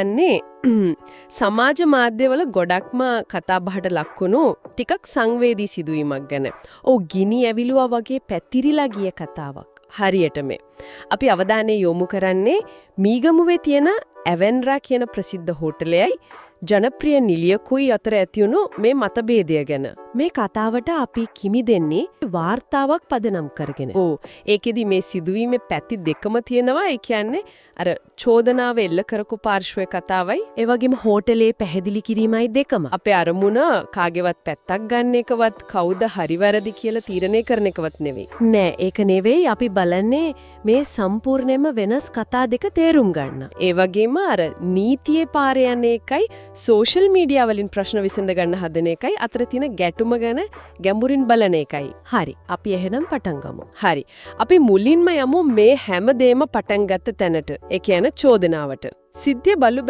යන්නේ සමාජ මාධ්‍යවල ගොඩක්ම කතා බහට ලක්වුණු ටිකක් සංවේදී සිදුවීමක් ගැන. ඔව්, ගිනි ඇවිලුවා වගේ පැතිරිලා ගිය කතාවක්. හරියටම. අපි අවධානය යොමු කරන්නේ මීගමුවේ තියෙන ඇවෙන්රා කියන ප්‍රසිද්ධ හෝටලයයි ජනප්‍රිය නිලියකුයි අතර ඇතිවුණු මේ මතභේදය ගැන. මේ කතාවට අපි කිමි දෙන්නේ වාර්තාවක් පදනම් කරගෙන. ඔව්, ඒකෙදි මේ සිදුවීමේ පැති දෙකම තියෙනවා. ඒ කියන්නේ අර චෝදනාව එල්ල කරපු පාර්ශ්වයේ කතාවයි ඒ වගේම හෝටලේ පැහැදිලි කිරීමයි දෙකම. අපේ අරමුණ කාගේවත් පැත්තක් ගන්න එකවත්, කවුද හරි වැරදි කියලා තීරණය කරන එකවත් නෙවෙයි. නෑ, ඒක නෙවෙයි. අපි බලන්නේ මේ සම්පූර්ණයෙන්ම වෙනස් කතා දෙක තේරුම් ගන්න. ඒ වගේම අර නීතියේ පාර යන එකයි සෝෂල් මීඩියා වලින් ප්‍රශ්න විසඳ ගන්න හදන එකයි අතර තියෙන ගැටුම ගැන ගැඹුරින් බලන එකයි. හරි, අපි එහෙනම් පටන් ගමු. හරි. අපි මුලින්ම යමු මේ හැමදේම පටන් ගත්ත තැනට. ඒ කියන්නේ චෝදනාවට. සිද්ධිය බලු